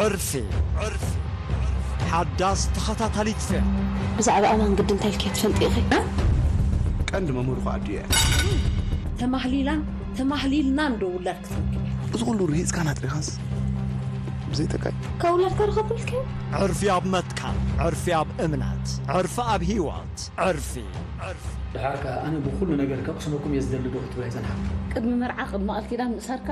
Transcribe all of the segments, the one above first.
ዕርፊ። ሓዳስ ተኸታታሊት ፊልም። ብዛዕባ ኣማን ግዲ እንታይ ኢልኪ ትፈልጢ ኢኺ? ቀንዲ መምህርኹ ኣዲኡ እየ። ተማህሊላን ተማህሊልናን ዶ ውላድ ክትረክብ እያ? እዚ ኩሉ ርሂጽካን ኣጥሪኻንስ ብዘይጠቃይ። ካብ ውላድካ ርኸብልኪ? ዕርፊ ኣብ መትካል፣ ዕርፊ ኣብ እምነት፣ ዕርፊ ኣብ ህይወት፣ ዕርፊ። ድሓር ከኣ ኣነ ብኹሉ ነገር ከቕስነኩም እየ ዝደሊ ዶ ክትብል ኣይጸንሓ። ቅድሚ መርዓ፣ ቅድሚ ቃል ኪዳን ምእሳርካ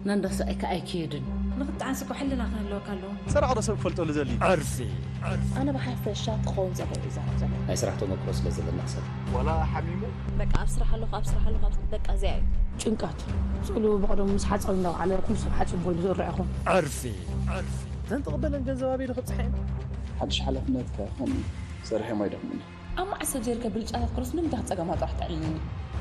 ናንዳ ሰብኣይካ ኣይክየድን። ንኽትጠዓስ እኮ ሕልና ክህልወካ ኣለዎ። ሰራቕ ዶ ሰብ ክፈልጠሉ ዘድሊ? ዕርፊ። ኣነ ብሓፈሻ ክኸውን ዘለዎ እዩ ዝዛረብ ዘሎ። ናይ ስራሕ ተመክሮ ስለ ዘለና ሰብ። ዋላ ሓሚሙ። በቃ ኣብ ስራሕ ኣለኹ፣ ኣብ ስራሕ ኣለኹ፣ ኣብ በቃ እዚኣ እዩ። ጭንቀት። ስእሉ ብቐደሙ ምስ ሓጸሩ እንዳውዓለ ኩሉ ሰብ ሓጺቡ ኮይኑ ዝእርዕ ይኹን። ዕርፊ። እተን ተቐበለን ገንዘብ ኣበይ ዶ ከብጽሓ እየን? ሓድሽ ሓላፍነትካ ከም ሰርሐ ማይ ደኽምና። ኣብ መዓስ ሰብ ዘይርከብ ብልጫታት ክሮስ ንምንታይ ጸገማ ጥራሕ ተዕልለኒ?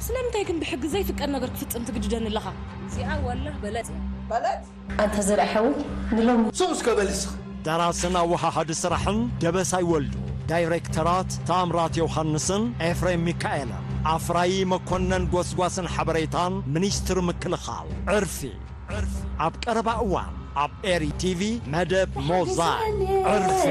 ስለምንታይ ግን ብሕጊ ዘይፍቀድ ነገር ክፍጽም ትግድደኒ ኣለኻ? እዚኣ ዋላህ በለጽ እያ። በለጽ? ኣንታ ዘርኣ ሓወይ፣ ንሎሚ ሱስ ከበልስኽ። ደራስን ኣወሃሃዲ ስራሕን ደበሳይ ወልዱ፣ ዳይሬክተራት ታምራት ዮሃንስን ኤፍሬም ሚካኤልን፣ ኣፍራዪ መኮነን ጎስጓስን ሓበሬታን ሚኒስትሪ ምክልኻል። ዕርፊ። ኣብ ቀረባ እዋን ኣብ ኤሪ ቲቪ መደብ ሞዛይክ። ዕርፊ።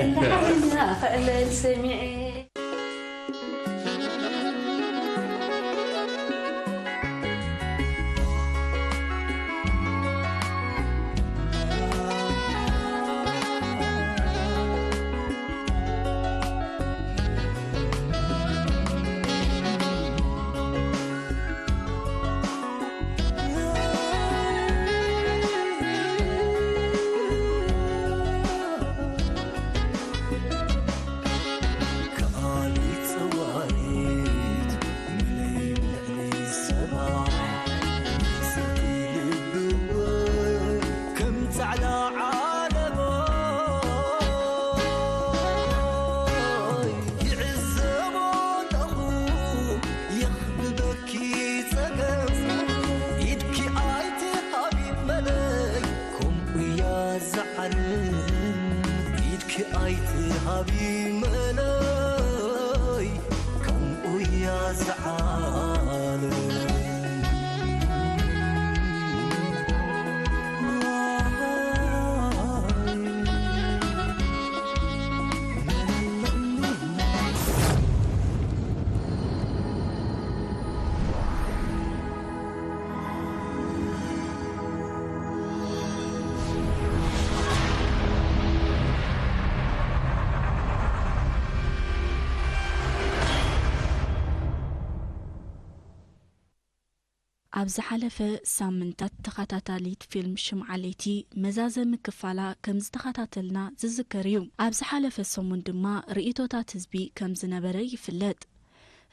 ኣብ ዝሓለፈ ሳምንታት ተኸታታሊት ፊልም ሽምዓ ለይቲ መዛዘሚ ክፋላ ከም ዝተኸታተልና ዝዝከር እዩ። ኣብ ዝሓለፈ ሰሙን ድማ ርእይቶታት ህዝቢ ከም ዝነበረ ይፍለጥ።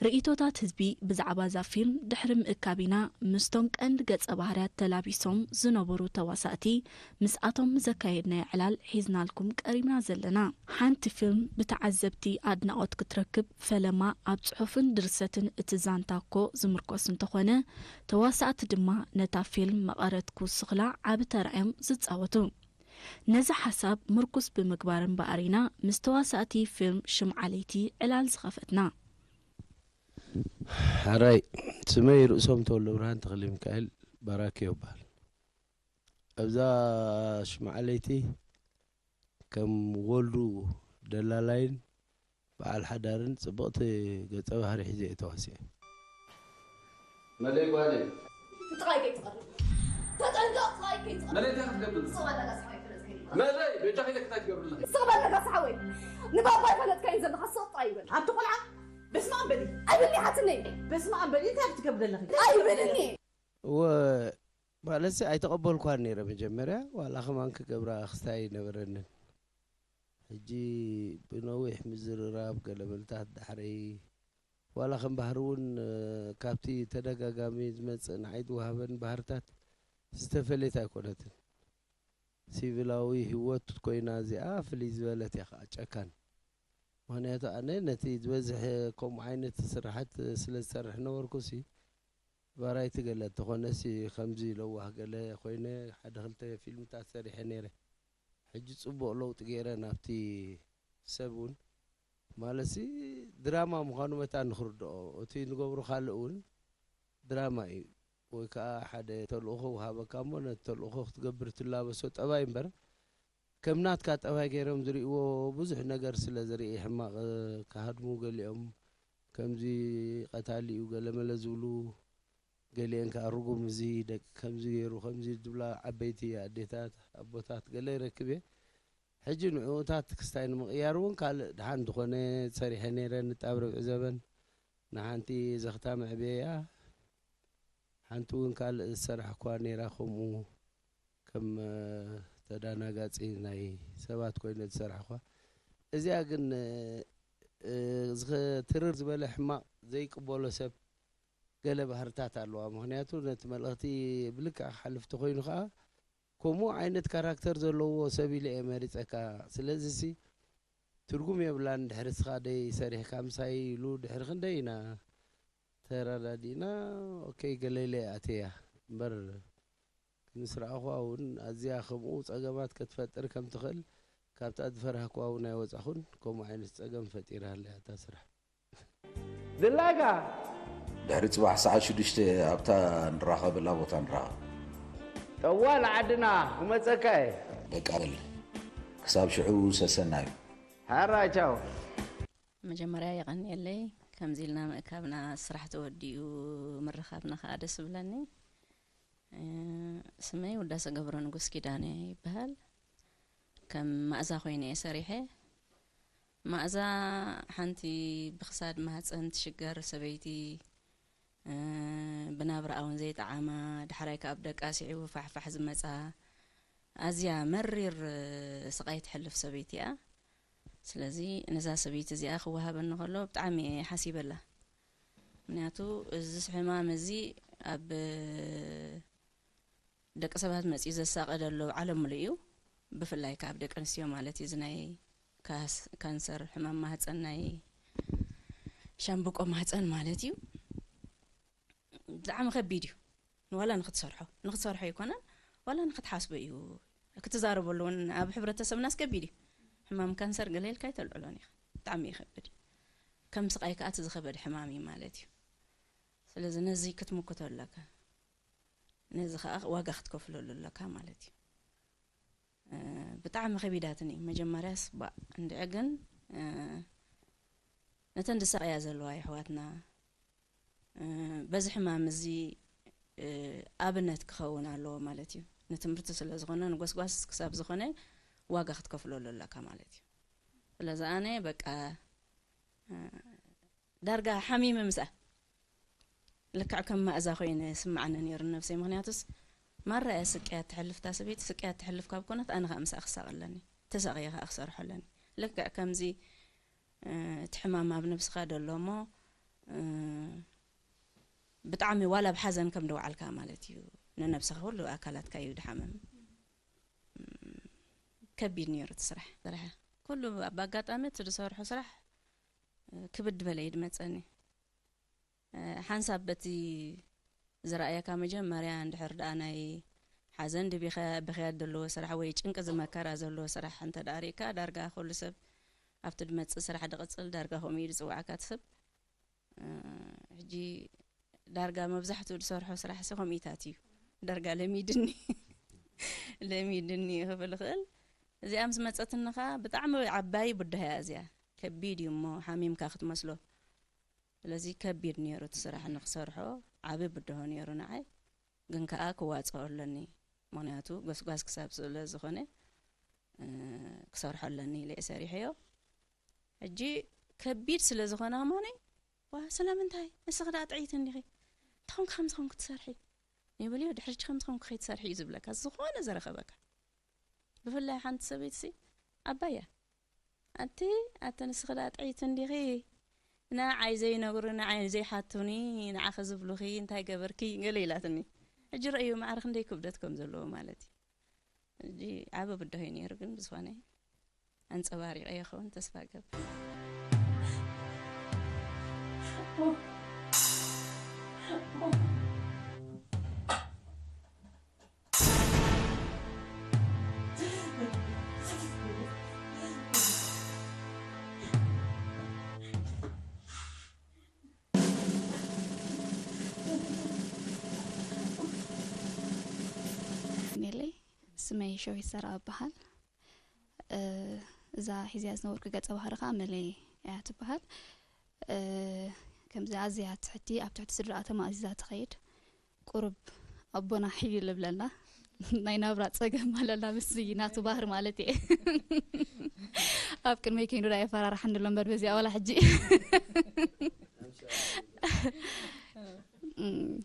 ርእይቶታት ህዝቢ ብዛዕባ እዛ ፊልም ድሕሪ ምእካቢና ምስቶም ቀንዲ ገጸ ባህርያት ተላቢሶም ዝነበሩ ተዋሳእቲ ምስኣቶም ዘካየድናዮ ዕላል ሒዝናልኩም ቀሪብና ዘለና። ሓንቲ ፊልም ብተዓዘብቲ ኣድናቖት ክትረክብ ፈለማ ኣብ ጽሑፍን ድርሰትን እቲ ዛንታ እኮ ዝምርኮስ እንተኾነ፣ ተዋሳእቲ ድማ ነታ ፊልም መቐረት ክውስኹላ ዓቢ ተራ እዮም ዝጻወቱ። ነዚ ሓሳብ ምርኩስ ብምግባር እምበኣር ኢና ምስ ተዋሳእቲ ፊልም ሽምዓ ለይቲ ዕላል ዝኸፈትና። ሓራይ፣ ስመይ ርእሶም ተወልደብርሃን ተኽለሚካኤል ባራኪዮ እበሃል። ኣብዛ ሽምዓ ለይቲ ከም ወልዱ ደላላይን በዓል ሓዳርን ጽብቕቲ ገጸ ባህሪ ሒዘ እየ ተዋሲኤ። መለይ ጓለይ። ጥራይ ከይትቐርብ። ተጠንቀቕ፣ ጥራይ ከይትቐርብ። መለይ እንታይ ክትገብር? ስቕ በል ለጋ ሰሓይ ፍለጥ ከይትቐርብ። መለይ፣ በጃኺ ኢለኪ እንታይ ትገብሪ ኣለኺ? ስቕ በል ለጋ ሰሓወይ። ንባባ ኣይፈለጥካዮን ዘለኻ፣ ስቕ ጥራይ ይበል። ኣንቲ ቆልዓ፣ በስመ ኣብ በሊ። ኣይብልኒ ሓትነይ። በስመ ኣብ በሊ፣ እንታይ ክትገብሪ ኣለኺ? ኣይብልኒ። እወ፣ ማለትሲ ኣይተቐበልኳን ነይረ መጀመርያ፣ ዋላ ከማን ክገብራ ክስታይ ኣይነበረንን። ሕጂ ብነዊሕ ምዝርራብ ገለ መልታት ዳሕረይ፣ ዋላ ከም ባህሪ እውን፣ እ፣ ካብቲ ተደጋጋሚ ዝመጽእ ንዓይ ዝወሃበን ባህርታት ዝተፈለየት ኣይኮነትን። ሲቪላዊ ህይወት ኮይና እዚኣ ፍልይ ዝበለት እያ ኸዓ፣ ጨካን። ምኽንያቱ ኣነ ነቲ ዝበዝሕ ከምኡ ዓይነት ስራሓት ስለ ዝሰርሕ ነበርኩሲ፣ ባራይቲ ገለ እንተኾነሲ ከምዚ ለዋህ ገለ ኮይነ ሓደ ክልተ ፊልምታት ሰሪሐ ነይረ። ሕጂ ጽቡቕ ለውጢ ገይረ ናብቲ ሰብ እውን፣ ማለትሲ ድራማ ምዃኑ መታን ንኽርድኦ፣ እቲ ንገብሮ ካልእ እውን ድራማ እዩ። ወይ ከኣ ሓደ ተልእኾ ውሃበካ እሞ ነቲ ተልእኾ ክትገብር ትላበሶ ጠባይ እምበር፣ ከም ናትካ ጠባይ ገይሮም ዝርእይዎ ብዙሕ ነገር ስለ ዝርኢ ሕማቕ ክሃድሙ ገሊኦም ከምዚ ቀታሊ እዩ ገለመለ ዝብሉ ገሊአን ከዓ ርጉም እዚ ደቂ ከምዚ ገይሩ ከምዚ ዝብላ ዓበይቲ ኣዴታት ኣቦታት ገለ ይረክብ እየ። ሕጂ ንዕኡታት ክስታይ ንምቕያር እውን ካልእ ድሓን ዝኾነ ሰሪሐ ነይረ ንጣብ ርብዒ ዘበን ንሓንቲ ዘኽታ መዕበያ ሓንቲ እውን ካልእ ዝሰራሕኳ ነይራ ከምኡ ከም ተዳናጋፂ ናይ ሰባት ኮይነ ዝሰራሕኳ እዚኣ ግን ዝትርር ዝበለ ሕማቕ ዘይቅበሎ ሰብ ገለ ባህርታት ኣለዋ። ምክንያቱ ነቲ መልእኽቲ ብልክዕ ክሓልፍ ተኮይኑ ከዓ ከምኡ ዓይነት ካራክተር ዘለዎ ሰብ ኢለ እየ መሪፀካ። ስለዚ ሲ ትርጉም የብላን ድሕሪ ስኻ ደይ ሰሪሕካ ምሳይ ኢሉ ድሕሪ ክንደይ ኢና ተረዳዲእና ኦኬ ገለ ኢለ እየ ኣትያ እምበር ምስ ረኣኹዋ እውን ኣዝያ ከምኡ ጸገማት ከትፈጥር ከም ትኽእል ካብታ ዝፈራህኩዋ እውን ኣይወጻኹን። ከምኡ ዓይነት ጸገም ፈጢራለይ ኣታ ስራሕ። ድላይካ ድሕሪ ጽባሕ ሰዓት ሽዱሽተ ኣብታ ንራኸበላ ቦታ ንራኸብ። ጠዋል ዓድና ክመጸካ እየ። በቃ በል ክሳብ ሽዑ ሰሰናዩ። ሓራይ ቻው። መጀመርያ የቐንየለይ ከምዚ ኢልና ምእካብና ስራሕ ተወዲኡ ምርኻብና ከዓ ደስ ብለኒ። ስመይ ውዳሰ ገብረ ንጉስ ኪዳነ ይበሃል። ከም ማእዛ ኮይነ እየ ሰሪሐ። ማእዛ ሓንቲ ብክሳድ ማህፀን ትሽገር ሰበይቲ ብናብራኣ እውን ዘይጠዓማ ዳሕራይ ከኣ ብደቃ ስዒቡ ፋሕፋሕ ዝመፃ ኣዝያ መሪር ስቓይ ትሕልፍ ሰበይቲ እያ። ስለዚ ነዛ ሰበይቲ እዚኣ ክወሃበኒ ከሎ ብጣዕሚ እየ ሓሲበላ። ምክንያቱ እዚ ሕማም እዚ ኣብ ደቂ ሰባት መፂኡ ዘሳቐ ዘሎ ዓለም ሙሉእ እዩ። ብፍላይ ካብ ደቂ ኣንስትዮ ማለት እዩ። እዚ ናይ ካንሰር ሕማም ማህፀን ናይ ሻምብቆ ማህፀን ማለት እዩ። ብጣዕሚ ከቢድ እዩ። ዋላ ንክትሰርሖ ንክትሰርሖ ኣይኮነን ዋላ ንክትሓስቦ እዩ። ክትዛረበሉ እውን ኣብ ሕብረተሰብናስ ከቢድ እዩ። ሕማም ካንሰር ገለ ኢልካ ኣይተልዕሎን ኢኻ። ብጣዕሚ ይኸብድ እዩ። ከም ስቓይ ከዓ እቲ ዝኸበድ ሕማም እዩ ማለት እዩ። ስለዚ ነዚ ክትምክቶ ኣለካ። ነዚ ከዓ ዋጋ ክትከፍለሉ ኣለካ ማለት እዩ። ብጣዕሚ ከቢዳትኒ መጀመርያስ ባ እንድዒ ግን ነተን ዝሳቐያ ዘለዋ የሕዋትና በዚ ሕማም እዚ ኣብነት ክኸውን ኣለዎ ማለት እዩ። ንትምህርቲ ስለ ዝኾነ ንጎስጓስ ክሳብ ዝኾነ ዋጋ ክትከፍለሉ ኣለካ ማለት እዩ። ስለዚ ኣነ በቃ ዳርጋ ሓሚመ ምስኣ ልክዕ ከም ማእዛ ኮይነ ስምዓኒ ነይሩ ነብሰይ። ምክንያቱስ ማራ እያ ስቅያት ትሕልፍ እታ ሰበይቲ ስቅያት ትሕልፍ ካብ ኮነት ኣነ ከዓ ምስኣ ክሳቕ ኣለኒ ተሳቕየ ከዓ ክሰርሖ ኣለኒ። ልክዕ ከምዚ እቲ ሕማም ኣብ ነብስኻ ደሎ እሞ ብጣዕሚ ዋላ ኣብ ሓዘን ከም ደውዓልካ ማለት እዩ። ንነብስኻ ኩሉ ኣካላትካ እዩ ድሓምም። ከቢድ ነይሩ እቲ ስራሕ ስራሕ ኩሉ ኣብ ኣጋጣሚ እቲ ዝሰርሖ ስራሕ ክብድ በለ እዩ ድመፀኒ። ሓንሳብ በቲ ዝረኣየካ መጀመርያ እንድሕር ደኣ ናይ ሓዘን ድቢኸ ብኽያት ዘለዎ ስራሕ ወይ ጭንቂ ዝመከራ ዘለዎ ስራሕ እንተ ደኣ ርኢካ ዳርጋ ኩሉ ሰብ ኣብቲ ድመፅእ ስራሕ ድቕፅል ዳርጋ ከምኡ እዩ ዝፅዋዕካ እቲ ሰብ። ሕጂ ዳርጋ መብዛሕትኡ ዝሰርሖ ስራሕ ሲ ከምኢታት እዩ። ዳርጋ ለሚድኒ ለሚድኒ ክብል ይኽእል። እዚኣ ምስ መፀትኒ ከዓ ብጣዕሚ ዓባይ ብድሆ እያ እዚኣ። ከቢድ እዩ እሞ ሓሚምካ ክትመስሎ። ስለዚ ከቢድ ነይሩ እቲ ስራሕ ንክሰርሖ ዓቢ ብድሆ ነይሩ ንዓይ። ግን ከዓ ክዋፅኦ ኣለኒ። ምክንያቱ ጎስጓስ ክሳብ ስለ ዝኾነ ክሰርሖ ኣለኒ ኢለ እየ ሰሪሐዮ። ሕጂ ከቢድ ስለ ዝኾነ ከማኒ ዋ ስለምንታይ ንስኺ ደኣ ጥዕይቲ እንዲኺ እንተኾንኪ ከምዚ ኾንኪ ትሰርሒ ይብል እዩ። ድሕሪች ከምዚ ኾንኪ ከይትሰርሒ እዩ ዝብለካ ዝኾነ ዘረኸበካ። ብፍላይ ሓንቲ ሰበይትሲ ኣባያ ኣቲ ኣቲ ንስኺ ደኣ ጥዕይቲ እንዲኺ ንዓይ ዘይነግሩ ንዓይ ዘይሓቱኒ ንዓኺ ዝብሉኺ እንታይ ገበርኪ ገለ ኢላትኒ። ሕጂ ረእዩ ማዕረ ክንደይ ክብደት ከም ዘለዎ ማለት እዩ። ሕጂ ዓቢ ብድሆ እዩ ነይሩ ግን ብዝኾነ ኣንጸባሪቐዮ ክኸውን ተስፋ እገብር። ኔለይ ስመይ ሸዊት ዘርኣ እበሃል። እዛ ሒዝያ ዝነበርኩ ገጸ ባህሪ ከኣ መለይ እያ ትበሃል። ከምዚ ኣዝያ ትሕቲ ኣብ ትሕቲ ስድራኣ ተማእዚዛ ትኸይድ፣ ቁሩብ ኣቦና ሕይል እብለና። ናይ ናብራ ጸገም ኣለና ምስዚ ናቱ ባህሪ ማለት እየ። ኣብ ቅድመይ ከይኑ ዳ የፈራርሓኒ ኣሎ እምበር በዚኣ ዋላ ሕጂ።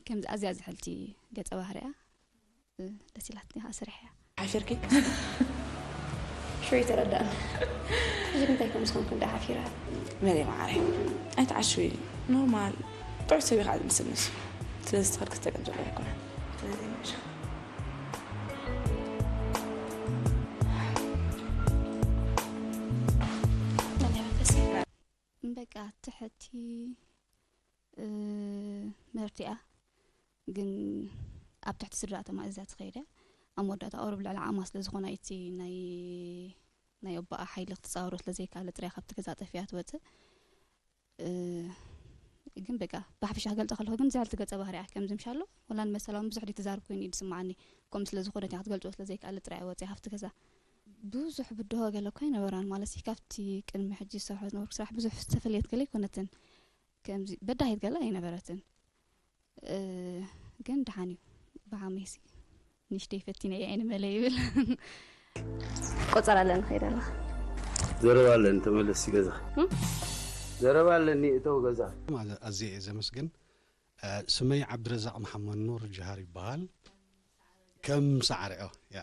ከምዚ ኣዝያ ዝሕልቲ ገጸ ባህርያ ደስ ኢላትኒ ከዓ ስርሕያ። ሓፊርኪ? ሽወይ ተረዳእኒ። ሕጂ እንታይ ከም ዝኾንኩ እንዳ ሓፊራ። መለይ መዓረይ፣ ኣይትዓሽዊ። ኖርማል ጥዑይ ሰብ ኢኻ ዝመስል ንሱ። ስለዚ ትኸድ ክተቀም ዘለዎ ኣይኮነን። ስለዚ ንሻ በቃ ትሕቲ ምህርቲ እያ፣ ግን ኣብ ትሕቲ ስድራ ተማእዚዛ ትኸይድ እያ። ኣብ መወዳእታ ቁሩብ ልዕሊ ዓቕማ ስለ ዝኾነ እቲ ናይ ናይ ኣቦኣ ሓይሊ ክትጻወሮ ስለ ዘይከኣለ ጥራይ ካብቲ ገዛ ጠፊኣ ትወጽእ። ግን በቃ ብሓፈሻ ክገልጾ ከለኹ ግን ዝሕልቲ ገጸ ባህሪ እያ። ከምዚ ምሻሎ ወላ ንመሰላውን ብዙሕ ድዩ ትዛረብ ኮይኑ እዩ ዝስምዓኒ። ከምኡ ስለ ዝኾነት እያ ክትገልጾ ስለ ዘይከኣለ ጥራይ እያ ወጺኣ ካብቲ ገዛ። ብዙሕ ብድሆ ገለ እኳ ኣይነበራን፣ ማለት ካብቲ ቅድሚ ሕጂ ዝሰርሖ ዝነበርኩ ስራሕ ብዙሕ ዝተፈለየት ገለ ኣይኮነትን። ከምዚ በዳሂት ገለ ኣይነበረትን። ግን ደሓን እዩ። ብሓመይሲ ንእሽተይ ፈቲነ እየ ኣይንመለ ይብል። ቆጸራ ኣለኒ ከይደ ኣለኻ። ዘረባ ኣለኒ ተመለሲ ገዛ። ዘረባ ኣለኒ እተው ገዛ። ኣዝየ እየ ዘመስግን። ስመይ ዓብድረዛቕ መሓመድ ኑር ጀሃር ይበሃል። ከም ሳዕሪ ኦ ያ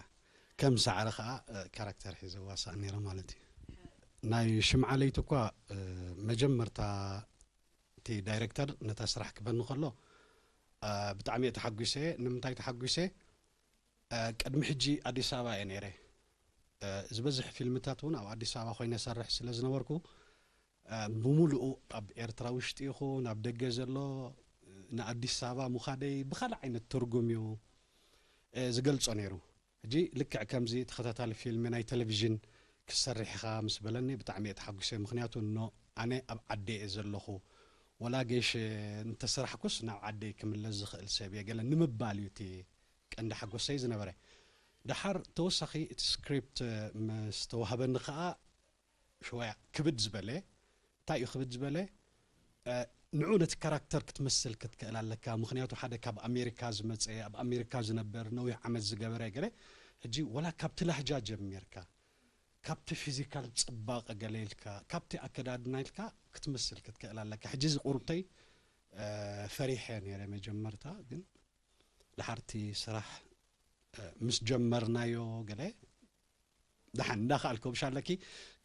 ከም ሳዕሪ ከዓ ካራክተር ሒዘ ዋሳእ ነይረ ማለት እዩ። ናይ ሽምዓ ለይቲ እኳ መጀመርታ እቲ ዳይረክተር ነታ ስራሕ ክበኒ ከሎ ብጣዕሚ እየ ተሓጒሰ። ንምንታይ ተሓጒሰ? ቅድሚ ሕጂ ኣዲስ ኣበባ እየ ነይረ። ዝበዝሕ ፊልምታት እውን ኣብ ኣዲስ ኣበባ ኮይነ ሰርሕ ስለ ዝነበርኩ ብምሉኡ ኣብ ኤርትራ ውሽጢ ይኹን ኣብ ደገ ዘሎ ንኣዲስ ኣበባ ምኻደይ ብኻልእ ዓይነት ትርጉም እዩ ዝገልጾ ነይሩ። ሕጂ ልክዕ ከምዚ ተኸታታሊ ፊልሚ ናይ ቴሌቪዥን ክትሰርሕ ኢኻ ምስ በለኒ ብጣዕሚ እየ ተሓጒሰ። ምኽንያቱ ኖ ኣነ ኣብ ዓደይ እየ ዘለኹ። ወላ ገይሽ እንተሰራሕኩስ ናብ ዓደይ ክምለስ ዝኽእል ሰብ እየ ገለ ንምባል እዩ እቲ ቀንዲ ሓጎሰይ ዝነበረ። ደሓር ተወሳኺ እቲ ስክሪፕት ምስ ተዋህበኒ ከኣ ሽወያ ክብድ ዝበለ እንታይ እዩ ክብድ ዝበለ ንዑ ነቲ ካራክተር ክትመስል ክትክእል ኣለካ። ምኽንያቱ ሓደ ካብ ኣሜሪካ ዝመፀ ኣብ ኣሜሪካ ዝነበር ነዊሕ ዓመት ዝገበረ ገለ ሕጂ ወላ ካብቲ ላህጃ ጀሚርካ ካብቲ ፊዚካል ፅባቐ ገለ ኢልካ ካብቲ ኣከዳድና ኢልካ ክትመስል ክትክእል ኣለካ። ሕጂ እዚ ቁሩብተይ ፈሪሐ ነይረ መጀመርታ፣ ግን ድሓርቲ ስራሕ ምስ ጀመርናዮ ገለ ደሓን እንዳኸኣልከ ብሻለኪ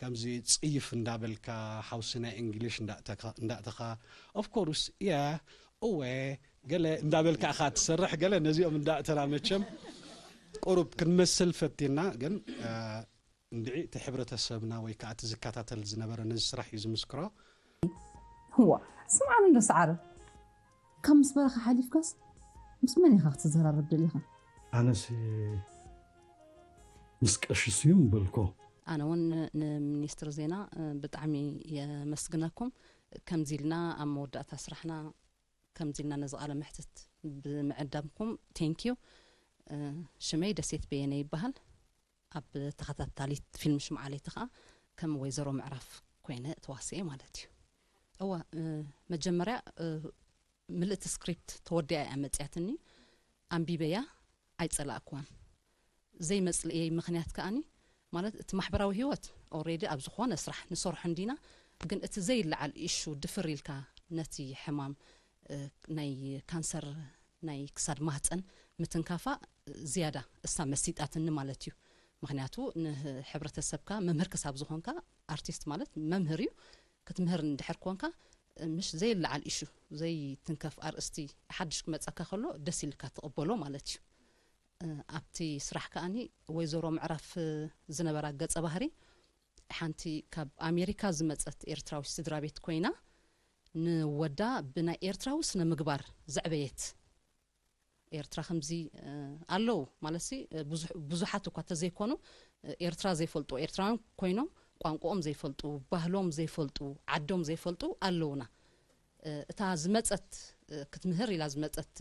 ከምዚ ፅይፍ እንዳበልካ ሓውሲ ናይ እንግሊሽ እንዳእተኻ of course yeah እወ ገለ እንዳበልካ ኢኻ ትሰርሕ ገለ ነዚኦም እንዳእተና መቸም ቁሩብ ክንመስል ፈቲና ግን እንድዒ እቲ ሕብረተሰብና ወይ ከዓ እቲ ዝከታተል ዝነበረ ነዚ ስራሕ እዩ ዝምስክሮ። እዋ ስምዓኒ እንዶ ሰዓረ ካብ ምስ በረኻ ሓሊፍካስ ምስ መን ኢኻ ክትዘራረብ ደሊኻ? ኣነሲ ምስ ቀሺ ስዩም በልኮ። ኣነ እውን ንሚኒስትር ዜና ብጣዕሚ የመስግነኩም። ከምዚ ኢልና ኣብ መወዳእታ ስራሕና ከምዚ ኢልና ነዚ ቃለ መሕትት ብምዕዳምኩም ቴንኪዩ። ሽመይ ደሴት በየነ ይበሃል። ኣብ ተኸታታሊት ፊልም ሽምዓ ለይቲ ኸዓ ከም ወይዘሮ ምዕራፍ ኮይነ ተዋስኤ ማለት እዩ። እወ መጀመርያ ምልእቲ ስክሪፕት ተወዲኣ እያ መፅያትኒ። ኣንቢበያ ኣይፀላእክዋን። ዘይመፅልእየይ ምኽንያት ከኣኒ ማለት እቲ ማሕበራዊ ህይወት ኦሬዲ ኣብ ዝኾነ ስራሕ ንሰርሖ እንዲና፣ ግን እቲ ዘይለዓል ኢሹ ድፍር ኢልካ ነቲ ሕማም ናይ ካንሰር ናይ ክሳድ ማህፀን ምትንካፋ ዝያዳ እሳ መሲጣትኒ ማለት እዩ። ምክንያቱ ንሕብረተሰብካ መምህር ክሳብ ዝኾንካ ኣርቲስት ማለት መምህር እዩ ክትምህር እንድሕር ኮንካ ምሽ ዘይለዓል ኢሹ ዘይትንከፍ ኣርእስቲ ሓድሽ ክመፀካ ከሎ ደስ ኢልካ ትቕበሎ ማለት እዩ። ኣብቲ ስራሕ ከኣኒ ወይዘሮ ምዕራፍ ዝነበራ ገፀ ባህሪ ሓንቲ ካብ ኣሜሪካ ዝመፀት ኤርትራዊት ስድራ ቤት ኮይና ንወዳ ብናይ ኤርትራዊ ስነ ምግባር ዘዕበየት ኤርትራ ከምዚ ኣለዉ ማለት ብዙሓት እኳ ተዘይኮኑ ኤርትራ ዘይፈልጡ ኤርትራውያን ኮይኖም ቋንቋኦም ዘይፈልጡ ባህሎም ዘይፈልጡ ዓዶም ዘይፈልጡ ኣለዉና። እታ ዝመፀት ክትምህር ኢላ ዝመፀት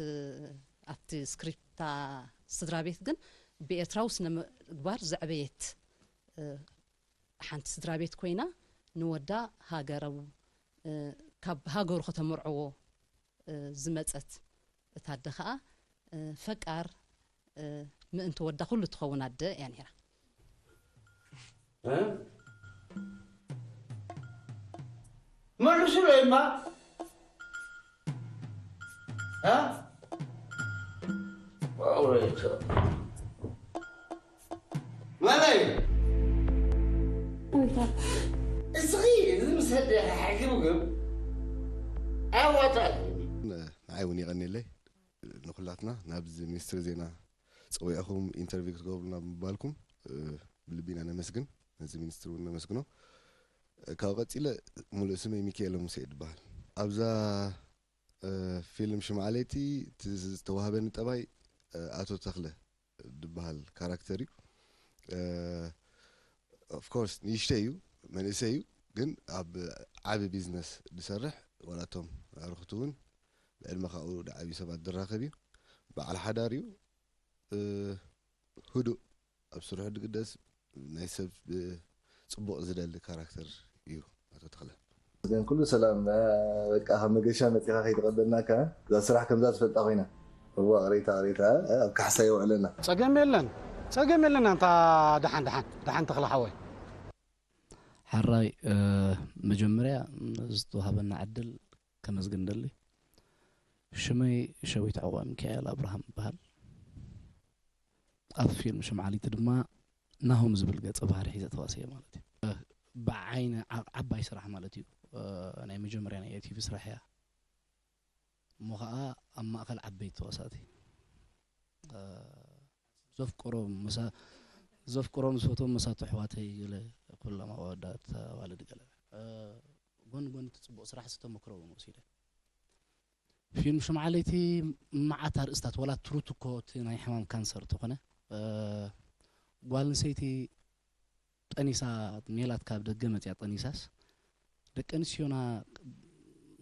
ኣብቲ ስክሪፕታ ስድራ ቤት ግን ብኤርትራዊ ስነ ምግባር ዘዕበየት ሓንቲ ስድራ ቤት ኮይና ንወዳ ሃገሩ ካብ ሃገሩ ከተመርዕዎ ዝመጸት እታ ኣደ ኸኣ ፈቃር ምእንቲ ወዳ ኩሉ ትኸውን ኣደ እያ ነይራ። መልሱለይማ መለይ እስኺ እዚ ምስ ሕጂ ሕግምግም ኣያዋጣልኒ። ንዓይ እውን የቐንየለይ ንኹላትና ናብዚ ሚኒስትሪ ዜና ፀዊዕኹም ኢንተርቪው ክትገብሩና ብምባልኩም ብልቢ ኢና ነመስግን። ነዚ ሚኒስትሪ እውን ነመስግኖ። ካብ ቀፂለ ሙሉእ ስመይ ሚካኤል ሙሴ ይበሃል። ኣብዛ ፊልም ሽምዓ ለይቲ ዝተዋህበኒ ጠባይ ኣቶ ተኽለ ዝበሃል ካራክተር እዩ። ኦፍኮርስ ንእሽተይ እዩ፣ መንእሰይ እዩ፣ ግን ኣብ ዓቢ ቢዝነስ ዝሰርሕ ዋላቶም ኣርክቱ እውን ብዕድመ ካብኡ ዝዓብዩ ሰባት ዝራኸብ እዩ። በዓል ሓዳር እዩ። ህዱእ ኣብ ስርሑ ዝግደስ ናይ ሰብ ጽቡቕ ዝደሊ ካራክተር እዩ ኣቶ ተኽለ። ግን ኩሉ ሰላም በቃ ካብ መገሻ መጺኻ ከይተቐበልናካ እዛ ስራሕ ከምዛ ዝፈልጣ ኮይና እዋ ቅሬታ ቅሬታ ኣብ ካሕሳ የውዕለና። ጸገም የለን ጸገም የለን ኣንታ ደሓን ደሓን ደሓን ተኽለ ሓወይ። ሓራይ መጀመርያ ዝተዋሃበና ዕድል ከመስግን ደሊ። ሽመይ ሸዊት ዕቑባይ ሚካኤል ኣብርሃም ይበሃል። ኣብ ፊልም ሽምዓሊቲ ድማ ናሆም ዝብል ገጸ ባህሪ ሒዘ ተዋስየ ማለት እዩ። ብዓይኒ ዓባይ ስራሕ ማለት እዩ። ናይ መጀመርያ ናይ ኤቲቪ ስራሕ እያ። እሞ ኸዓ ኣብ ማእኸል ዓበይቲ ተዋሳእቲ ዘፍቅሮም መሳ ዘፍቅሮም ዝፈትዎም መሳቱ ኣሕዋተይ ገለ ኩሎም ኣወዳት ኣዋልድ ገለ ጎን ጎን እቲ ፅቡቕ ስራሕ ዝተመክሮ እውን ወሲደ ፊልም ሽምዓ ለይቲ መዓት ኣርእስታት ዋላ ትሩት እኮ እቲ ናይ ሕማም ካንሰር ተኾነ ጓል ኣንስተይቲ ጠኒሳ ሜላት ካብ ደገ መፅያ ጠኒሳስ ደቂ ኣንስትዮና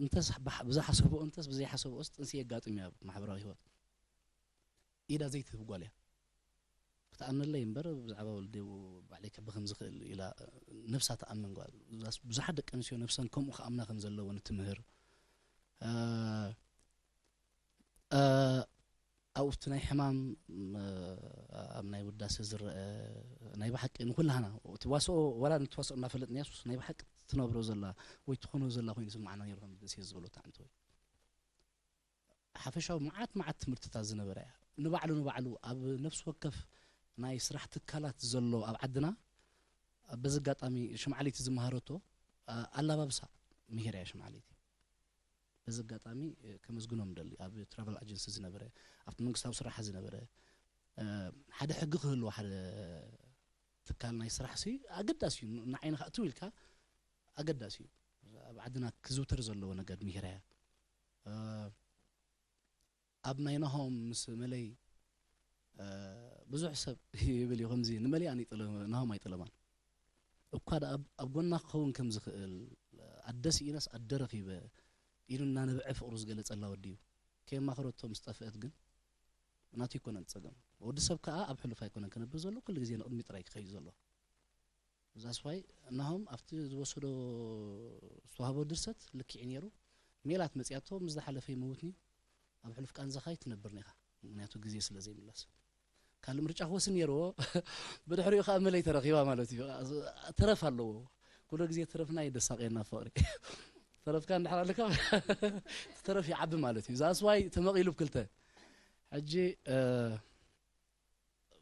እንተስ ብዝሓሰብኦ እንተስ ብዘይሓሰብኦስ ጥንሲ የጋጥም እዩ ኣብ ማሕበራዊ ህይወት ኢዳ ዘይትህብ ጓል እያ ክትኣምነለይ እምበር ብዛዕባ ወልዲ ባዕለይ ከቢ ከም ዝኽእል ኢላ ነብሳ ትኣምን ጓል ብዙሓት ደቂ ኣንስትዮ ነብሰን ከምኡ ክኣምና ከም ዘለዎ ንትምህር ኣብቲ ናይ ሕማም ኣብ ናይ ውዳሴ ዝረአ ናይ ብሓቂ ንኩላህና እቲ ዋስኦ ዋላ ንትዋስኦ እናፈለጥናያስ ናይ ብሓቂ ትነብሮ ዘላ ወይ ትኾኖ ዘላ ኮይኑ ስምዓና ነይሩ ከም ደሴ ዝበሎ ተዓንተ ወይ ሓፈሻዊ መዓት መዓት ትምህርትታት ዝነበረ እያ ንባዕሉ ንባዕሉ ኣብ ነፍሲ ወከፍ ናይ ስራሕ ትካላት ዘሎ ኣብ ዓድና በዚ ኣጋጣሚ ሽምዓለይቲ ዝመሃረቶ ኣላባብሳ ምሂር እያ ሽምዓለይቲ በዚ ኣጋጣሚ ከመስግኖም ደሊ ኣብ ትራቨል ኣጀንሲ ዝነበረ ኣብቲ መንግስታዊ ስራሕ ዝነበረ ሓደ ሕጊ ክህልዎ ሓደ ትካል ናይ ስራሕ ሲ ኣገዳሲ እዩ ንዓይንኻ እትው ኢልካ ኣገዳሲ እዩ ኣብ ዓድና ክዝውተር ዘለዎ ነገር ምሂረያ ኣብ ናይ ናሆም ምስ መለይ ብዙሕ ሰብ ይብል እዩ ከምዚ ንመለይ ኣነ ናሆም ኣይጠለማን እኳ ደኣ ኣብ ጎና ክኸውን ከም ዝኽእል ኣደ ስኢነስ ኣደ ረኺበ ኢሉ እናነበዐ ፍቕሩ ዝገለጸላ ወዲ እዩ ከየማኸረቶ ምስ ጠፍአት ግን ናቱ ይኮነን ጸገም ወዲ ሰብ ከኣ ኣብ ሕሉፍ ኣይኮነን ክነብር ዘሎ ኩሉ ግዜ ንቕድሚ ጥራይ ክኸይድ ዘሎ እዛ ስዋይ እናሆም ኣብቲ ዝወሰዶ ዝተዋህቦ ድርሰት ልክዕ ነይሩ ሜላት መፅያቶ ምስ ዝሓለፈ ይመውትኒ ኣብ ሕሉፍ ቃንዛኻ ይትነብር ኒኻ ምክንያቱ ግዜ ስለ ዘይምለስ ካልእ ምርጫ ክወስን ነይርዎ ብድሕሪኡ ከዓ መለይ ተረኺባ ማለት እዩ ተረፍ ኣለዎ ኩሉ ግዜ ተረፍና እዩ ደሳቀየና ፍቅሪ ተረፍካ እንድሕር ኣለካ ተረፍ ይዓቢ ማለት እዩ እዛ ስዋይ ተመቂሉ ብክልተ ሕጂ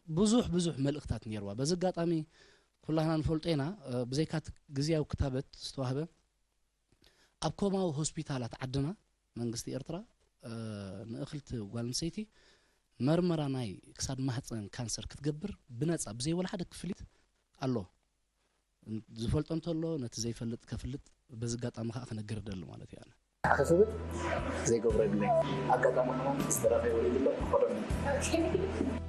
ብዙሕ ብዙሕ መልእኽታት ነይርዋ። በዚ ኣጋጣሚ ኩላህና ንፈልጦ ኢና፣ ብዘይካ እቲ ግዝያዊ ክታበት ዝተዋህበ፣ ኣብ ኮማዊ ሆስፒታላት ዓድና መንግስቲ ኤርትራ ንእኽልቲ ጓል ኣንስተይቲ መርመራ ናይ ክሳድ ማህፀን ካንሰር ክትገብር ብነፃ ብዘይ ወላ ሓደ ክፍሊት ኣሎ። ዝፈልጦ እንተሎ ነቲ ዘይፈልጥ ከፍልጥ በዚ ኣጋጣሚ ከዓ ክነግር እደሊ ማለት እዩ ኣነ። ክፍብጥ ዘይገብሮ የብለይ ኣጋጣሚ ከማን ዝተረፈ ይወልድ ኣሎ ክኸዶ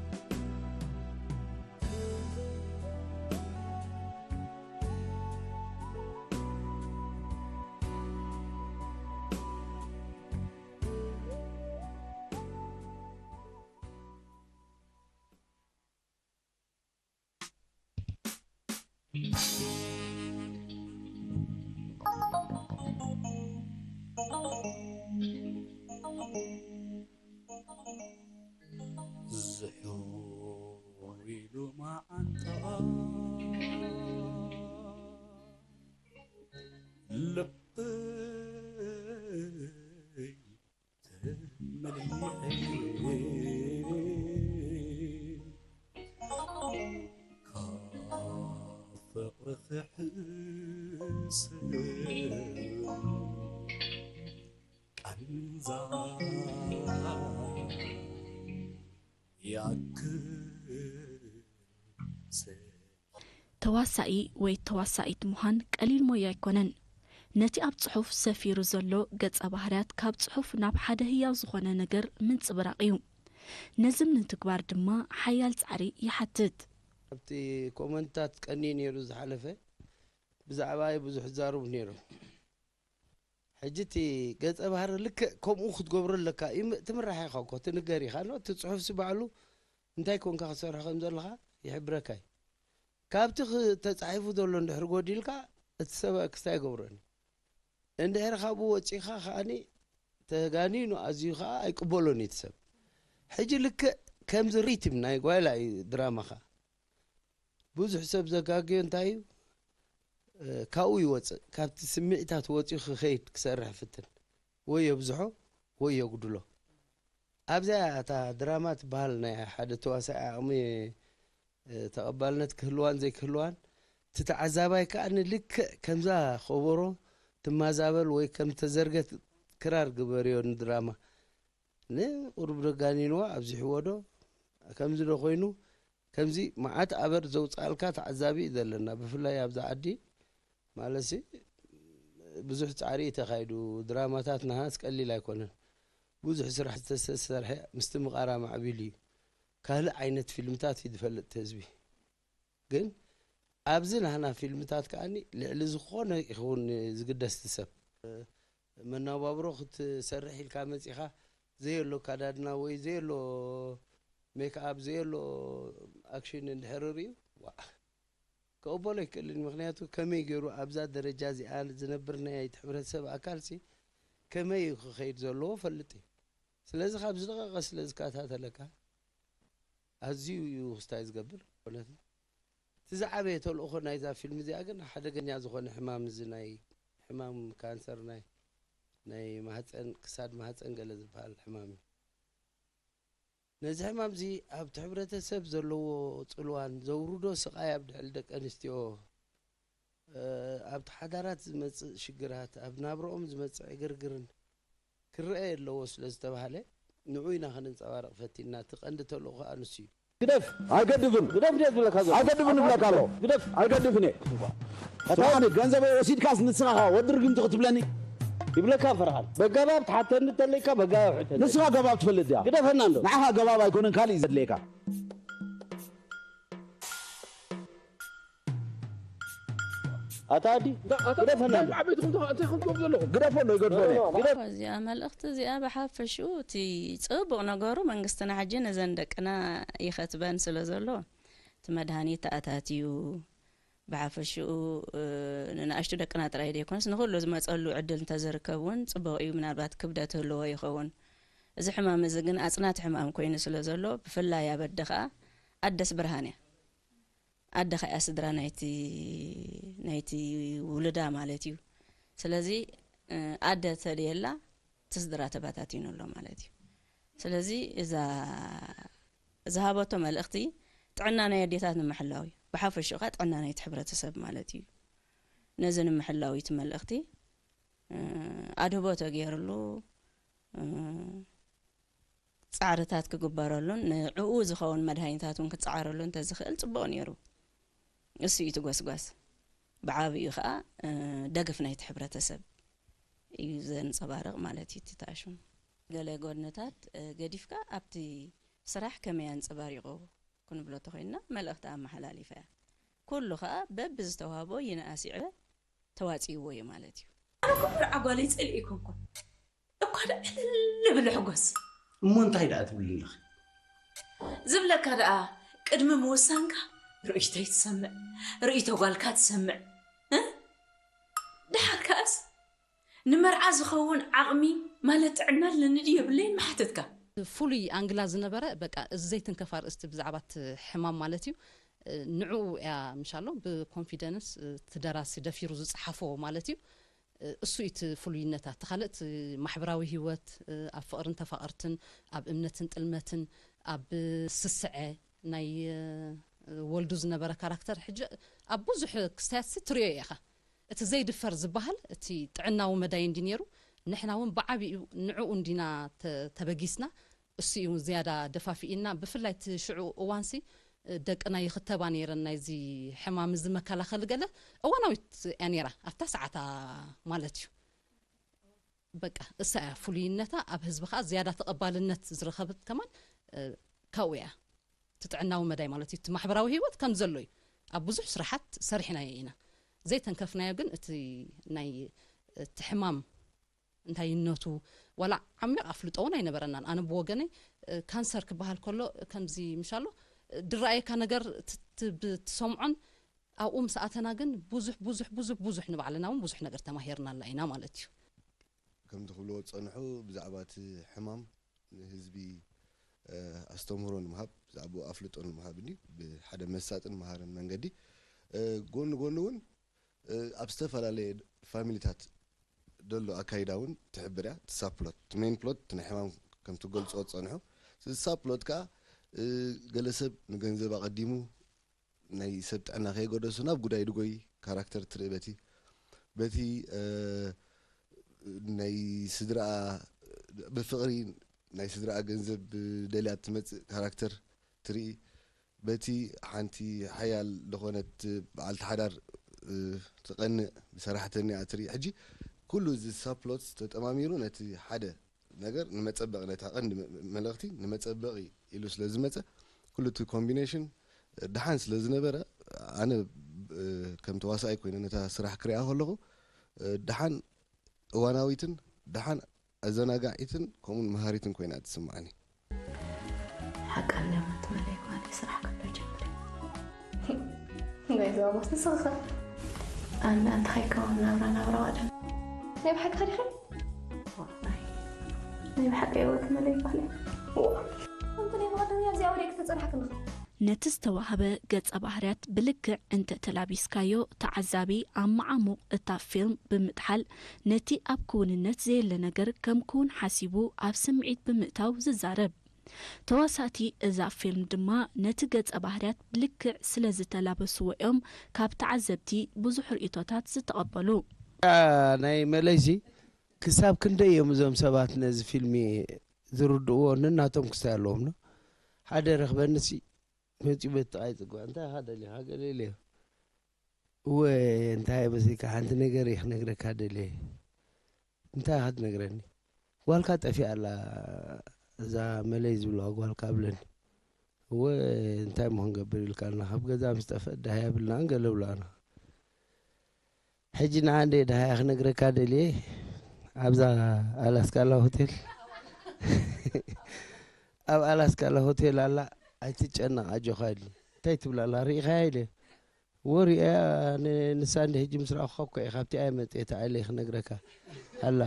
ርኽሕሰ ቃንዛ ያክል ሰብ ተዋሳኢ ወይ ተዋሳኢት ምዃን ቀሊል ሞያ ኣይኮነን። ነቲ ኣብ ጽሑፍ ሰፊሩ ዘሎ ገጸ ባህርያት ካብ ጽሑፍ ናብ ሓደ ህያው ዝኾነ ነገር ምንጽብራቕ እዩ። ነዚ ንምትግባር ድማ ሓያል ጻዕሪ ይሓትት። ኣብቲ ኮመንትታት ቀንዩ ነይሩ ዝሓለፈ፣ ብዛዕባይ ብዙሕ ዝዛረቡ ነይሮም። ሕጂ እቲ ገጸ ባህሪ ልክዕ ከምኡ ክትገብሮ ኣለካ እዩ። ትምራሕ ኢኻ እኮ፣ ትንገር ኢኻ። እቲ ጽሑፍ ሲ ባዕሉ እንታይ ኮንካ ክትሰርሖ ከም ዘለኻ ይሕብረካ እዩ። ካብቲ ተጻሒፉ ዘሎ እንድሕር ጎዲልካ፣ እቲ ሰብ ክስታይ ይገብሮን እዩ። እንድሕር ካብኡ ወጺኻ ከኣኒ ተጋኒኑ ኣዝዩ ከኣ ኣይቅበሎን እዩ እቲ ሰብ። ሕጂ ልክዕ ከምዚ ሪትም ናይ ጓይላ እዩ ድራማኻ። ብዙሕ ሰብ ዘጋግዮ እንታይ እዩ? ካብኡ ይወፅእ፣ ካብቲ ስምዒታት ወፂኡ ክኸይድ ክሰርሕ ፍትን፣ ወይ የብዝሖ ወይ የጉድሎ። ኣብዚኣ እታ ድራማ ትበሃል ናይ ሓደ ተዋሳኢ ዓቕሚ ተቐባልነት ክህልዋን ዘይክህልዋን፣ እቲ ተዓዛባይ ከዓ ንልክዕ ከምዛ ከበሮ ትማዛበል ወይ ከም ተዘርገት ክራር ግበርዮ ንድራማ ንቁሩብ ደጋኒንዋ ኣብዚሕዎ ዶ ከምዚ ዶ ኮይኑ፣ ከምዚ መዓት ኣበር ዘውፅኣልካ ተዓዛቢ እዩ ዘለና። ብፍላይ ኣብዛ ዓዲ ማለትሲ ብዙሕ ፃዕሪ እዩ ተኻይዱ። ድራማታት ናሃስ ቀሊል ኣይኮነን። ብዙሕ ስራሕ ዝተሰርሐ ምስትምቓር ኣማዕቢሉ እዩ። ካልእ ዓይነት ፊልምታት እዩ ዝፈልጥ ህዝቢ። ግን ኣብዚ ናህና ፊልምታት ከኣኒ ልዕሊ ዝኾነ ይኸውን ዝግደስ ሰብ መናባብሮ ክትሰርሕ ኢልካ መፂኻ ዘየሎ ኣካዳድና ወይ ዘየሎ ሜክኣፕ ዘየሎ ኣክሽን እንድሕር ርእዩ ዋ ክቕበሎ ኣይክእልን። ምክንያቱ ከመይ ገይሩ ኣብዛ ደረጃ እዚኣ ዝነብር ናይ እቲ ሕብረተሰብ ኣካል ሲ ከመይ እዩ ክኸይድ ዘለዎ ፈልጥ እዩ። ስለዚ ካብ ዝለቐቐ ስለ ዝከታተለካ ኣዝዩ እዩ ክስታይ ዝገብር። እውነት እቲ ዝዓበየ ተልእኾ ናይዛ ፊልም እዚኣ ግን ሓደገኛ ዝኾነ ሕማም እዚ ናይ ሕማም ካንሰር ናይ ናይ ማህፀን ክሳድ ማህፀን ገለ ዝበሃል ሕማም እዩ። ነዚ ሕማም እዚ ኣብቲ ሕብረተሰብ ዘለዎ ፅልዋን ዘውርዶ ስቓይ ኣብ ልዕሊ ደቂ ኣንስትዮ ኣብቲ ሓዳራት ዝመፅእ ሽግራት ኣብ ናብርኦም ዝመፅእ ዕግርግርን ክረአ ኣለዎ ስለ ዝተባህለ ንዑ ኢና ከነንፀባርቕ ፈቲንና። እቲ ቀንዲ ተልእኾ ኣንሱ እዩ። ግደፍ ኣይገድፍን ግደፍ ድየ ዝብለካ ዘሎ ኣይገድፍን እብለካ ኣለኹ ግደፍ ኣይገድፍን እየ ኣታ ኣነ ገንዘበይ ወሲድካስ ንስኻ ወዲ ርግምቲ ክትብለኒ ይብለካ ፈርሃል በጋባብ ትሓተኒ እንተለይካ በጋባብ ሕተኒ ንስኻ ገባብ ትፈልጥ ድያ ግደፈና እንዶ ንዓኻ ገባብ ኣይኮነን ካልእ እዩ ዘድልየካ ኣታ ኣዲ ግደፈና እንዶ ግደፎ እንዶ ይገድፎ እዚኣ መልእኽቲ እዚኣ ብሓፈሽኡ እቲ ፅቡቕ ነገሩ መንግስትና ሕጂ ነዘን ደቅና ይኸትበን ስለ ዘሎ እቲ መድሃኒት ተኣታትዩ ብሓፈሽኡ ንንኣሽቱ ደቅና ጥራይ ዘይኮነስ ንኩሉ ዝመፀሉ ዕድል እንተዝርከብ እውን ፅቡቕ እዩ። ምናልባት ክብደት ህልዎ ይኸውን። እዚ ሕማም እዚ ግን ኣፅናቲ ሕማም ኮይኑ ስለ ዘሎ ብፍላይ ኣብ ኣደ ከዓ ኣደስ ብርሃን እያ። ኣደ ከኣ ስድራ ናይቲ ናይቲ ውልዳ ማለት እዩ። ስለዚ ኣደ ተድየላ እቲ ስድራ ተባታቲኑ ኣሎ ማለት እዩ። ስለዚ እዛ ዝሃበቶ መልእኽቲ ጥዕና ናይ ኣዴታት ንምሕላው እዩ። ብሓፈሽኡ ከኣ ጥዕና ናይቲ ሕብረተሰብ ማለት እዩ። ነዚ ንምሕላው እዩ እቲ መልእኽቲ ኣድህቦ ተገይርሉ ፃዕርታት ክግበረሉን ንዕኡ ዝኸውን መድሃኒታት እውን ክፀዓረሉ እንተዝኽእል ፅቡቕ ነይሩ። እሱ እዩ እቲ ጎስጓስ። ብዓብኡ ከዓ ደገፍ ናይቲ ሕብረተሰብ እዩ ዘንፀባርቕ ማለት እዩ እቲ ተኣሽሙ። ገለ ጎድንታት ገዲፍካ ኣብቲ ስራሕ ከመይ ኣንፀባሪቑ ክንብሎ ተኾይንና መልእኽቲ ኣመሓላሊፋ እያ። ኩሉ ከዓ በብዝተዋህቦ ይንኣስ ይዕበ ተዋፂእዎ እዩ ማለት እዩ። ኣነ እኮ መርዓ ጓለይ ፀልእ ኣይኮንኩን እኳ ደኣ ዕልል እብል እሕጎስ። እሞ እንታይ ደኣ ትብሊ ኣለኺ? ዝብለካ ደኣ ቅድሚ ምውሳንካ ርእይቶይ ትሰምዕ፣ ርእይቶ ጓልካ ትሰምዕ እ ድሓር ከኣስ ንመርዓ ዝኸውን ዓቕሚ ማለት ጥዕና ኣለኒ ድዩ የብለይን ምሓተትካ። ፍሉይ ኣንግላ ዝነበረ በቃ እዚ ዘይትንከፍ ኣርእስቲ ብዛዕባ እቲ ሕማም ማለት እዩ ንዕኡ እያ ምሻሎ ብ confidence እቲ ደራሲ ደፊሩ ዝፀሓፎ ማለት እዩ እሱ እዩ እቲ ፍሉይነታ እቲ ካልእ እቲ ማሕበራዊ ህይወት ኣብ ፍቕርን ተፋቐርትን ኣብ እምነትን ጥልመትን ኣብ ስስዐ ናይ ወልዱ ዝነበረ ካራክተር ሕጂ ኣብ ብዙሕ ክስታያትሲ ትሪኦ ኢኻ። እቲ ዘይድፈር ዝበሃል እቲ ጥዕናዊ መዳይ እንዲ ነይሩ፣ ንሕና እውን ብዓቢኡ ንዕኡ እንዲና ተ- ተበጊስና። እሱ እዩ ዝያዳ ደፋፊእና። ብፍላይ እቲ ሽዑ እዋንሲ ደቅና ይኽተባ ነይረን ናይዚ ሕማም እዚ መከላኸሊ ገለ እዋናዊት እያ ነይራ ኣብታ ሰዓታ ማለት እዩ። በቃ እሳ እያ ፍሉይነታ፣ ኣብ ህዝቢ ከዓ ዝያዳ ተቐባልነት ዝረኸብት ከማን ካብኡ እያ። እቲ ጥዕናዊ መዳይ ማለት እዩ፣ እቲ ማሕበራዊ ህይወት ከም ዘሎ እዩ። ኣብ ብዙሕ ስራሓት ሰሪሕናዮ ኢና። ዘይተንከፍናዮ ግን እቲ ናይ እቲ ሕማም እንታይነቱ ዋላ ዓሚቕ ኣፍልጦ እውን ኣይነበረናን። ኣነ ብወገነይ ካንሰር ክበሃል ከሎ ከምዚ ምሻሎ ድረኣየካ ነገር ትሰምዖን ኣብኡ ምስ ኣተና ግን ብዙሕ ብዙሕ ብዙሕ ብዙሕ ንባዕልና እውን ብዙሕ ነገር ተማሂርናላ ኢና ማለት እዩ። ከምቲ ክብልዎ ዝፀንሑ ብዛዕባ እቲ ሕማም ንህዝቢ ኣስተምህሮ ንምሃብ ብዛዕባኡ ኣፍልጦ ንምሃብ እንዲ ብሓደ መሳጥን መሃርን መንገዲ ጎኒ ጎኒ እውን ኣብ ዝተፈላለየ ፋሚሊታት ደሎ ኣካይዳ እውን ትሕብር እያ። እቲ ሳፕሎት እቲ ሜን ፕሎት እቲ ናይ ሕማም ከምቲ ገልፅኦ ዝፀንሑ እቲ ሳፕሎት ከዓ ገለ ሰብ ንገንዘብ ኣቐዲሙ ናይ ሰብ ጥዕና ከይጎደሱ ናብ ጉዳይ ድጎይ ካራክተር ትርኢ በቲ በቲ ናይ ስድራኣ ብፍቕሪ ናይ ስድራኣ ገንዘብ ደልያ ትመፅእ ካራክተር ትርኢ በቲ ሓንቲ ሓያል ዝኾነት በዓልቲ ሓዳር ትቐንእ ብሰራሕተኒኣ ትርኢ ሕጂ ኩሉ እዚ ሳፕሎት ተጠማሚሩ ነቲ ሓደ ነገር ንመፀበቒ ነታ ቀንዲ መልእኽቲ ንመፀበቒ ኢሉ ስለ ዝመፀ ኩሉ እቲ ኮምቢኔሽን ደሓን ስለ ዝነበረ ኣነ ከም ተዋሳኣይ ኮይነ ነታ ስራሕ ክሪኣ ከለኹ ደሓን እዋናዊትን ደሓን ኣዘናጋዒትን ከምኡን መሃሪትን ኮይና ትስምዓኒ። ሓቃ ኣለመት መለይ ኳነ ስራሕ ክብሎ ጀምረ። ናይ ዞባ ቦስ ንስኺ ኸ? ኣነ ኣንተ ኸይከውን ናብራ ናብራ ዋደ። ናይ ብሓቂ ኸዲኸ? ናይ ብሓቂ ህይወት መለይ ኳነ። ከምቲ ናይ ብቐደም እያ እዚኣ ወዲያ ክትጸንሓ ክንኽእል። ነቲ ዝተዋህበ ገጸ ባህርያት ብልክዕ እንተ ተላቢስካዮ፣ ተዓዛቢ ኣብ መዓሙቕ እታ ፊልም ብምጥሓል፣ ነቲ ኣብ ክውንነት ዘየለ ነገር ከም ክውን ሓሲቡ ኣብ ስምዒት ብምእታው ዝዛረብ። ተዋሳእቲ እዛ ፊልም ድማ ነቲ ገጸ ባህርያት ብልክዕ ስለ ዝተላበስዎ እዮም ካብ ተዓዘብቲ ብዙሕ ርእይቶታት ዝተቐበሉ። ናይ መለይሲ ክሳብ ክንደይ እዮም እዞም ሰባት ነዚ ፊልሚ ዝርድእዎ ነናቶም ክስታይ ኣለዎም ዶ ሓደ ረኽበንሲ መፂኡ ቤት ጥቓይ ፅግባ እንታይ ኢኻ ደሊኻ ገለ ኢለዮ እወ እንታይ መሲልካ ሓንቲ ነገር እየ ክነግረካ ደልየ እንታይ ኢኻ ትነግረኒ ጓልካ ጠፊኣ ኣላ እዛ መለይ ዝብልዋ ጓልካ ብለኒ እወ እንታይ እሞ ክንገብር ኢልካልና ካብ ገዛ ምስ ጠፍአት ደሃይ የብልናን ገለ ብለዋና ሕጂ ንዓ እንደ ደሃያ ክነግረካ ደልየ ኣብዛ ኣላስካላ ሆቴል ኣብ ኣላስካላ ሆቴል ኣላ ኣይትጨነቕ ኣጆኻ ኢልኒ እንታይ ትብል ኣላ ርኢኻያ ኢለ ወሪያ ንሳ እንደ ሕጂ ምስ ረኣኹኻ እኮ እየ ካብቲ ኣየ መፅየ ተዓይለ ክነግረካ ኣላ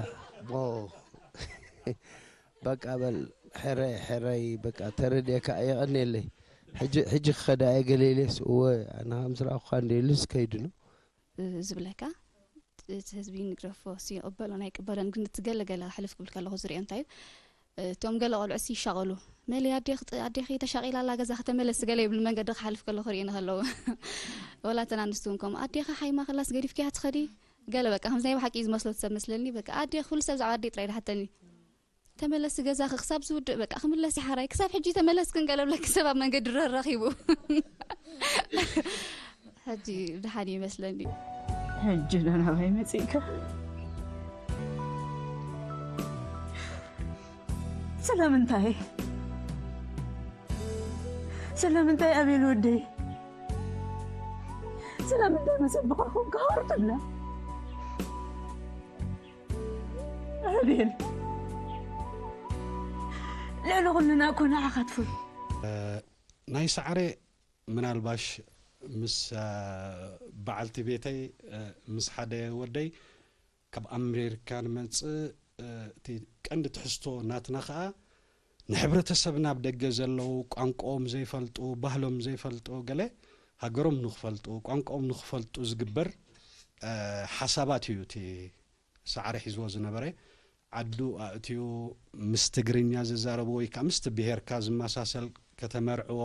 በቃ በል ሕረ ሕረይ በቃ ተረድየካ የቐንየለይ ሕጂ ክኸዳ እየ ገለ ኢለስ እወ ኣነ ምስ ረኣኹኻ እንደ ኢሉስ ከይዱ ነው ዝብለካ እቲ ህዝቢ ንግረፎ ሲ ይቕበሎን ኣይቅበሎን ግን እቲ ገለ ገለ ክሕልፍ ክብል ከለኹ ዝሪኦ እንታይ እዩ እቶም ገለ ቆልዑ ሲ ይሻቐሉ መሊ ኣዴኺ ተሻቒላ ኣላ ገዛ ከተመለስ ገለ ይብሉ መንገዲ ክሓልፍ ከለኹ ሪእኒ ከለዉ ወላ እተን ኣንስቲ እውን ከምኡ ኣዴኺ ሓይማ ከላስ ገዲፍኪያ ትኸዲ ገለ በቃ ከምዚ ናይ ብሓቂ እዩ ዝመስሎ ሰብ መስለኒ በቃ ኣዴ ኩሉ ሰብ ብዛዕባ ኣዴ ጥራይ ድሓተኒ ተመለሲ ገዛኺ ክሳብ ዝውድእ በቃ ክምለስ ይሓራይ ክሳብ ሕጂ ተመለስክን ገለ ብለኪ ሰብ ኣብ መንገዲ ረራኺቡ ሕጂ ድሓን ይመስለኒ ሕጂ ዶ ናባይ መፂእካ ስለምንታይ ስለምንታይ ኣቤል ወደይ ስለምንታይ መሰብኻ ኮንካ ሃርጥና ኣቤል ልዕሊ ኩልና እኮ ንዓኻ ትፈል ናይ ሰዓረ ምናልባሽ ምስ በዓልቲ ቤተይ ምስ ሓደ ወደይ ካብ ኣሜሪካ ንመፅእ እቲ ቀንዲ ትሕዝቶ ናትና ከዓ ንሕብረተሰብና ኣብ ደገ ዘለዉ ቋንቋኦም ዘይፈልጡ ባህሎም ዘይፈልጡ ገለ ሃገሮም ንክፈልጡ ቋንቋኦም ንክፈልጡ ዝግበር ሓሳባት እዩ እቲ ሰዓረ ሒዝዎ ዝነበረ ዓዱ ኣእትዩ ምስ ትግርኛ ዝዛረቡ ወይ ከዓ ምስቲ ብሄርካ ዝመሳሰል ከተመርዕዎ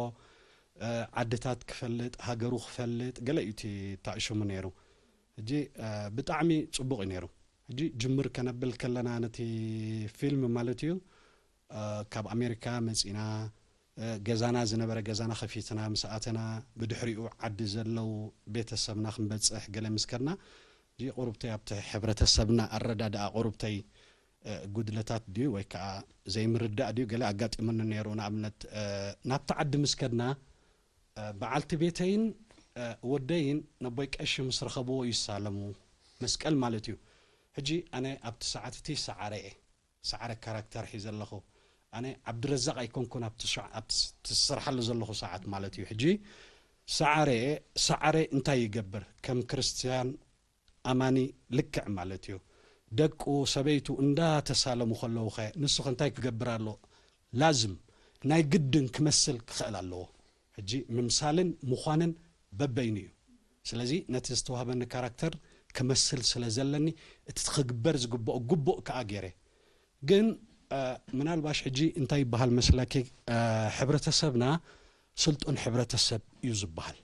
ዓድታት ክፈልጥ፣ ሃገሩ ክፈልጥ ገለ እዩ እቲ ታእሽሙ ነይሩ። ሕጂ ብጣዕሚ ጽቡቕ እዩ ነይሩ። ሕጂ ጅምር ከነብል ከለና ነቲ ፊልም ማለት እዩ፣ ካብ ኣሜሪካ መጺና፣ ገዛና ዝነበረ ገዛና ከፊትና ምስ ኣተና፣ ብድሕሪኡ ዓዲ ዘለዉ ቤተሰብና ክንበጽሕ ገለ ምስ ከድና፣ ሕጂ ቁሩብተይ ኣብቲ ሕብረተሰብና ኣረዳድኣ ቁሩብተይ ጉድለታት ድዩ ወይ ከዓ ዘይምርዳእ ድዩ ገለ ኣጋጢሙኒ ነይሩ። ንኣብነት ናብቲ ዓዲ ምስ ከድና በዓልቲ ቤተይን ወደይን ነቦይ ቀሺ ምስ ረኸብዎ ይሳለሙ፣ መስቀል ማለት እዩ። ሕጂ ኣነ ኣብቲ ሰዓት እቲ ሰዓረ እየ፣ ሰዓረ ካራክተር ሒዘ ኣለኹ። ኣነ ዓብድረዛቕ ኣይኮንኩን ኣብቲ ዝሰርሓሉ ዘለኹ ሰዓት ማለት እዩ። ሕጂ ሰዓረ እየ። ሰዓረ እንታይ ይገብር? ከም ክርስትያን ኣማኒ ልክዕ ማለት እዩ። ደቁ ሰበይቱ እንዳተሳለሙ ከለዉ ኸ ንሱ ኸ እንታይ ክገብር ኣለዎ? ላዝም ናይ ግድን ክመስል ክኽእል ኣለዎ። ሕጂ ምምሳልን ምዃንን በበይኑ እዩ። ስለዚ ነቲ ዝተዋህበኒ ካራክተር ክመስል ስለ ዘለኒ እቲ ክግበር ዝግብኦ ግቡእ ከኣ ገይረ። ግን ምናልባሽ ሕጂ እንታይ ይበሃል መስለኪ፣ ሕብረተሰብና ስልጡን ሕብረተሰብ እዩ ዝበሃል።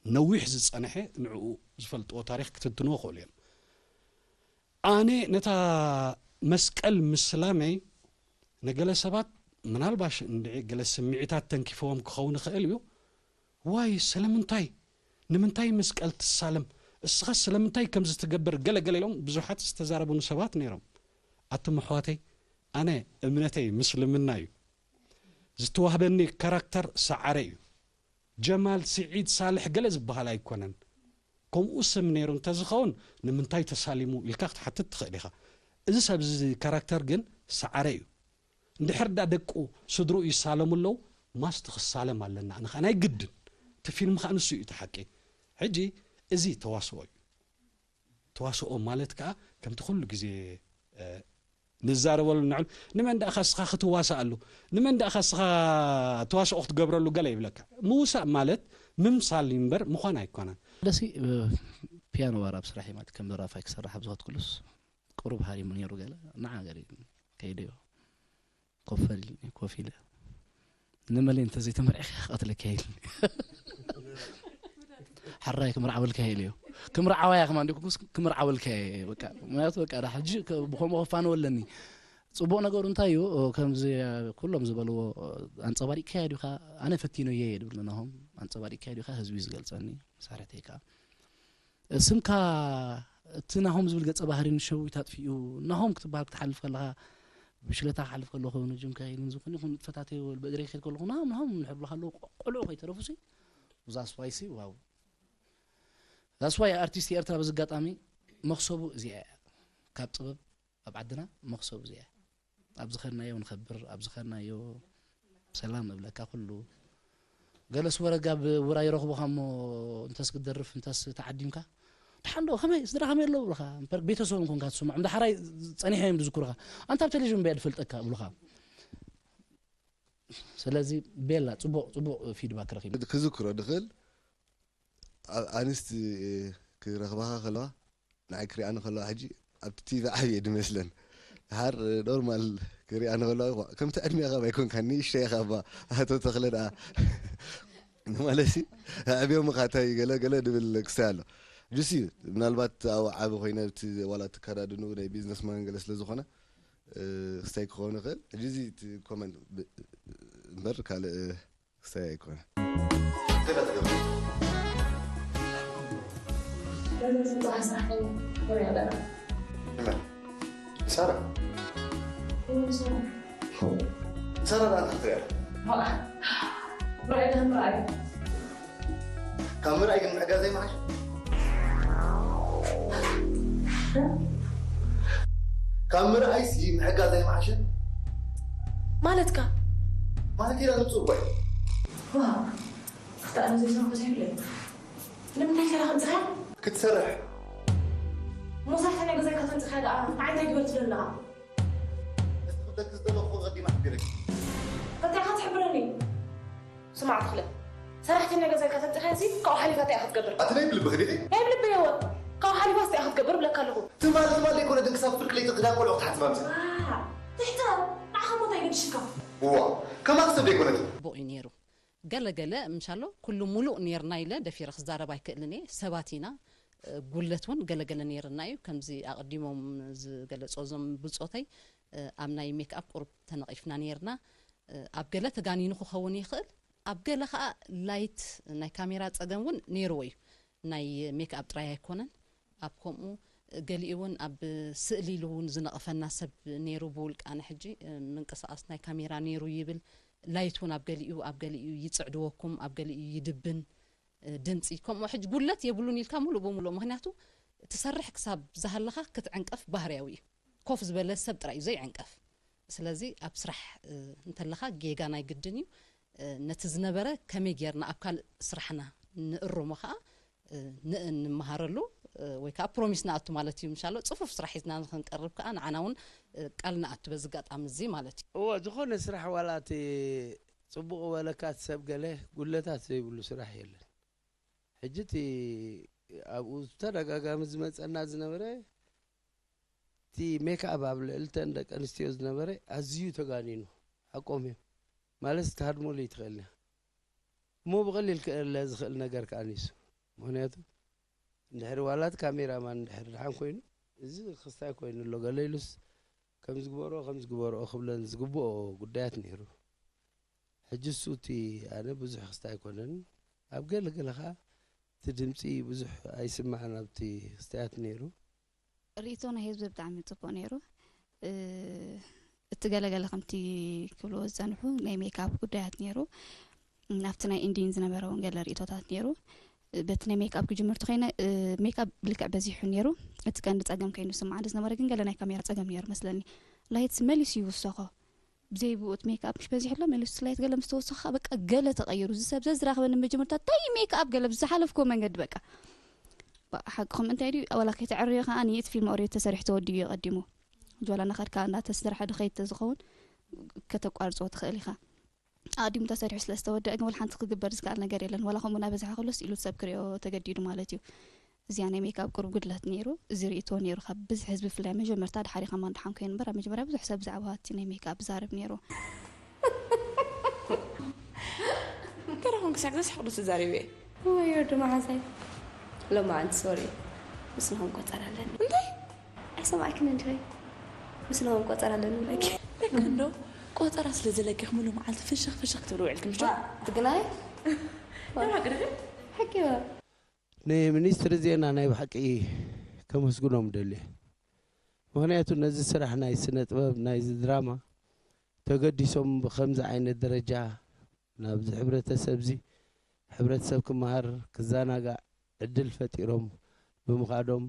ነዊሕ ዝጸንሐ ንዕኡ ዝፈልጥዎ ታሪኽ ክትንትንዎ ክእሉ እዮም። ኣነ ነታ መስቀል ምስላመይ ንገለ ሰባት ምናልባሽ እንድዒ ገለ ስምዒታት ተንኪፍዎም ክኸውን ይኽእል እዩ። ዋይ ስለምንታይ? ንምንታይ መስቀል ትሳለም? እስኸ ስለምንታይ ከምዚ ትገብር? ገለ ገለ ኢሎም ብዙሓት ዝተዛረቡኒ ሰባት ነይሮም። ኣቱም ኣሕዋተይ፣ ኣነ እምነተይ ምስልምና እዩ። ዝተዋህበኒ ካራክተር ሰዓረ እዩ። ጀማል ስዒድ ሳልሕ ገለ ዝበሃል ኣይኮነን። ከምኡ ስም ነይሩ እንተዝኸውን ንምንታይ ተሳሊሙ ኢልካ ክትሓትት ትኽእል ኢኻ። እዚ ሰብ እዚ ካራክተር ግን ሰዓረ እዩ። እንድሕር ዳ ደቁ ስድርኡ ይሳለሙ ኣለዉ፣ ማስት ክሳለም ኣለና ንኻ ናይ ግድን። እቲ ፊልም ኸኣ ንሱ እዩ እቲ ሓቂ። ሕጂ እዚ ተዋስኦ እዩ። ተዋስኦ ማለት ከኣ ከምቲ ኩሉ ግዜ ንዛረበሉ ንዕል ንመን ደኣ ኻስኻ ክትዋሳኣሉ ንመን ደኣ ኻስኻ ተዋስኦ ክትገብረሉ ገለ ይብለካ። ምውሳእ ማለት ምምሳል እምበር ምዃን ኣይኮነን። ደሲ ፒያኖ ባር ኣብ ስራሕ ማለት ከም ደራፋይ ክሰርሕ ኣብ ዝኸትኩሉስ ቁሩብ ሃሪሙ ነይሩ። ገለ ንዓ ገለ ከይደዮ ኮፈል ኮፍ ኢለ ንመለይ እንተዘይተመርዒኻ ክቐትለካ ኢልኒ። ሕራይ ክምርዓወልካ ኢለዮ። ክምርዓዋ እያ ከማን ዲኩስ ክምርዓወልካ እየ በቃ። ምክንያቱ በቃ ዳ ሕጂ ብከምኡ ከፋንወለኒ። ጽቡቕ ነገሩ እንታይ እዩ? ከምዚ ኩሎም ዝበልዎ ኣንጸባሪቕካዮ ዲኻ? ኣነ ፈቲነዮ እየ ድብል ናሆም። ኣንጸባሪቕካዮ ዲኻ? ህዝቢ እዩ ዝገልጸኒ። መሳርሕተይ ከኣ ስምካ እቲ ናሆም ዝብል ገጸ ባህሪ ንሸዊት ኣጥፊኡ ናሆም ክትበሃል ክትሓልፍ ከለኻ ብሽለታ ክሓልፍ ከለኹ ንጅምካ ኢሉን ዝኾነ ይኹን ፈታተዮ ብእግረይ ክኸይድ ከለኹ ናሆም ናሆም እንድሕር ብለካ ኣለዉ ቆልዑ ከይተረፉሲ ብዛስዋይሲ ዋው ዛስዋይ ኣርቲስት ኤርትራ በዚ ኣጋጣሚ መኽሰቡ እዚኣ እያ ካብ ጥበብ ኣብ ዓድና መኽሰቡ እዚኣ እያ ኣብ ዝኸድናዮ ንኸብር ኣብ ዝኸድናዮ ሰላም እብለካ ኩሉ ገለስ ወረጋ ብውራ ይረኽቡኻ እሞ እንተስ ክትደርፍ እንተስ ተዓዲምካ ደሓን ዶ ከመይ ስድራ ከመይ ኣለዉ ብልኻ እምበር ቤተሰቦም ኮንካ ትስምዖም ዳሕራይ ጸኒሖም እዮም ዝዝክሩኻ ኣንታ ኣብ ቴሌቪዥን በያ ድፈልጠካ ብልኻ ስለዚ ቤላ ጽቡቕ ጽቡቕ ፊድባክ ረኺብ ክዝክሮ ድኽእል ኣንስቲ ክረኽባኻ ከለዋ ንዓይ ክሪኣኒ ከለዋ ሕጂ ኣብቲ ቲቪ ዓብየ ድመስለን ድሓር ኖርማል ክሪኣኒ ከለዋ ከምቲ ዕድሜኻ ባይኮንካ ንእሽተይ ኢኻ እባ ኣቶ ተኽለ ደኣ ንማለሲ ኣዕብዮም እኻ እንታይ ገለ ገለ ድብል ክስታይ ኣሎ ጁሲ ምናልባት ኣብኡ ዓቢ ኮይነ ኣብቲ ዋላ ትከዳድኑ ናይ ቢዝነስ ማን ገለ ስለ ዝኾነ ክስታይ ክኸውን ይኽእል ሕጂ እዚ እቲ ኮመንት እምበር ካልእ ክሳይ ኣይኮነ። ሳራ ሳራ ዳ ክትሪያ ካብ ምርኣይ ግን ምሕጋዝ ኣይመሓሽ ካብ ምርኣይሲ ምሕጋዝ ኣይመሓሸን ማለትካ ማለት ኢላ ንፁር ባይ ክፍታ ኣነ ዘይሰምዖ ዘይብለይ ንምንታይ ከላ ክንፅሓ ክትሰርሕ ሞሳሕተኛ ገዛይ ከተምፅኻ ደኣ ንዓይ እንታይ ግበር ትደለኻ ደቂ ዝደለኹ ቀዲማ ሕቢረኪ እንታይ ኢኻ ትሕብረኒ ስማዕ ተኽለ ሰራሕተኛ ገዛይ ከተምፅኻ ሲ ካብኡ ሓሊፋ እንታይ ኢኻ ክትገብር ኣቲ ናይ ብልብኺ ዲኺ ናይ ብልበይ የወ ካብኡ ሓሊፋ እንታይ ኢኻ ክትገብር ብለካ ኣለኹ ትማሊ ትማሊ ዘይኮነ ግን ክሳብ ፍርቂ ለይቲ ክዳን ቆልዑ ክትሓፅባ ምፅእ ትሕተ ንዓኻ ሞ እንታይ ገድሽካ እዋ ከማኺ ሰብ ዘይኮነት ፅቡቕ እዩ ነይሩ ገለገለ ምሻሎ ኩሉ ሙሉእ ኔርና ኢለ ደፊረ ክዛረብ ኣይክእልን እየ። ሰባት ኢና። እ፣ ጉለት እውን ገለገለ ኔርና እዩ። ከምዚ ኣቐዲሞም ዝገለጾ እዞም ብጾተይ፣ እ፣ ኣብ ናይ ሜክኣፕ ቁሩብ ተነቒፍና ኔርና። እ፣ ኣብ ገለ ተጋኒኑ ክኸውን ይኽእል፣ ኣብ ገለ ኸኣ ላይት ናይ ካሜራ ጸገም እውን ኔርዎ እዩ። ናይ ሜክኣፕ ጥራይ ኣይኮነን። ኣብ ከምኡ ገሊኡ እውን ኣብ ስእሊ ኢሉ እውን ዝነቐፈና ሰብ ኔሩ። ብውልቃ ኣነ ሕጂ፣ እ፣ ምንቅስቓስ ናይ ካሜራ ኔሩ ይብል። ላይት እውን ኣብ ገሊኡ ኣብ ገሊኡ ይጽዕድወኩም፣ ኣብ ገሊኡ ይድብን፣ እ፣ ድምጺ ከምኡ ሕጂ ጉለት የብሉን ኢልካ ሙሉእ ብሙሉእ፣ ምኽንያቱ ትሰርሕ ክሳብ ዝሃለኻ ክትዕንቀፍ ባህርያዊ እዩ። ኮፍ ዝበለ ሰብ ጥራይ እዩ ዘይዕንቀፍ። ስለዚ ኣብ ስራሕ፣ እ፣ እንተለኻ ጌጋ ናይ ግድን እዩ። እ፣ ነቲ ዝነበረ ከመይ ጌርና ኣብ ካልእ ስራሕና ንእርሞ ኸኣ፣ እ፣ ን-፣ ንምሃረሉ፣ እ፣ ወይ ከኣ ፕሮሚስ ንኣቱ ማለት እዩ። ምሻሎ ጽፉፍ ስራሕ ሒዝና ንኽንቀርብ ከኣ ንዓና እውን፣ እ፣ ቃል ንኣቱ በዚ ኣጋጣሚ እዚ ማለት እዩ። እወ፣ ዝኾነ ስራሕ ዋላ እቲ ጽቡቕ በለካ እቲ ሰብ ገለ ጉድለታት ዘይብሉ ስራሕ የለን። ሕጂ እቲ ኣብኡ ብተደጋጋሚ ዝመጸና ዝነበረ እቲ ሜክኣፕ ኣብ ልዕልተን ደቂ ኣንስትዮ ዝነበረ ኣዝዩ ተጋኒኑ ሓቆም እዮም። ማለት ትሃድመሉ ይትኽእል እያ። እሞ ብቐሊል ክእለ ዝኽእል ነገር ከኣ ንሱ። ምኽንያቱ እንድሕር ዋላት ካሜራማን እንድሕር ደሓን ኮይኑ፣ እዚ ክስታይ ኮይኑ ኣሎ፣ ገለ ኢሉስ ከም ዝግበሮ፣ ከም ዝግበርኦ ክብለን ዝግብኦ ጉዳያት ነይሩ። ሕጂ እሱ እቲ ኣነ ብዙሕ ክስታይ ኣይኮነን። ኣብ ገለ ገለ ኸኣ እቲ ድምጺ ብዙሕ ኣይስማዕን ኣብቲ ክስታያት ነይሩ። ርእይቶ ናይ ህዝቢ ብጣዕሚ ጽቡቕ ነይሩ። እ፣ እቲ ገለገለ ከምቲ ክብልዎ ዝጸንሑ ናይ ሜክኣፕ ጉዳያት ነይሩ። ናብቲ ናይ ኢንዲን ዝነበረ እውን ገለ ርእይቶታት ነይሩ። በቲ ናይ ሜክኣፕ ክጅምር ተኾይነ፣ እ፣ ሜክኣፕ ብልክዕ በዚሑ ነይሩ። እቲ ቀንዲ ጸገም ከይኑ ዝስምዓኒ ዝነበረ ግን ገለ ናይ ካሜራ ጸገም ነይሩ መስለኒ። ላይትስ መሊሱ ይውሰኾ። ብዘይ ብኡ እቲ ሜክኣፕ ምሽ በዚሑ ኣሎ፣ መሊሱ እቲ ላይት ገለ ምስ ተወሰኸ በቃ ገለ ተቐይሩ። እዚ ሰብ ዘዝራኸበኒ መጀመርታ እንታይ እዩ ሜክኣፕ ገለ ብዝሓለፍክዎ መንገዲ በቃ። ባ-፣ ሓቅኹም እንታይ ድዩ? ዋላ ከይተዐርዮ ከኣ እቲ ፊልም ኦልሬዲ ተሰሪሑ ተወዲኡ እዩ ቀዲሙ። ሕጂ ዋላ እናኸድካ እናተሰርሐ ዶ ከይድ ተዝኸውን ከተቋርጾ ትኽእል ኢኻ። ኣቐዲሙ ተሰሪሑ ስለ ዝተወደአ ግን ወላ ሓንቲ ክግበር ዝከኣል ነገር የለን። ዋላ ከምኡ እናበዝሐ ከሎስ ኢሉ ሰብ ክሪኦ ተገዲዱ ማለት እዩ። እዚኣ ናይ ሜክኣፕ ቁሩብ ጉድለት ነይሩ። እዚ ርእይቶ ነይሩ ካብ ብዝሒ ህዝቢ ብፍላይ መጀመርታ፣ ድሓር እዩ ከማን ደሓን ኮይኑ እምበር ኣብ መጀመርያ ብዙሕ ሰብ ብዛዕባ እቲ ናይ ሜክኣፕ ይዛረብ ነይሩ። ገለ ኮንኩ ሳቅ ዘስሕቕ ዶ ትዛረቢ እየ? ወዮ ዶ መዓዛይ? ሎማዓንቲ ሶሪ ምስ ናሆም ቆጸር ኣለኒ። እንታይ? ኣይሰማዕክን እንድኺ? ምስ ናሆም ቆጸር ኣለኒ ኢለኪ። ልክ እንዶ ቆጸራ ስለ ዘለኪ ሙሉ መዓልቲ ፍሽኽ ፍሽኽ ክትብሊ ውዒልኪ ምሽ ዶ? ትግናይ? ደራ ግርህ? ሓቂ እየ። ንሚኒስትሪ ዜና ናይ ብሓቂ ከመስግኖም ደልየ። ምኽንያቱ ነዚ ስራሕ ናይ ስነ ጥበብ፣ ናይዚ ድራማ ተገዲሶም ብኸምዚ ዓይነት ደረጃ ናብዚ ሕብረተሰብዚ፣ ሕብረተሰብ ክመሃር፣ ክዘናጋዕ ዕድል ፈጢሮም ብምኻዶም፣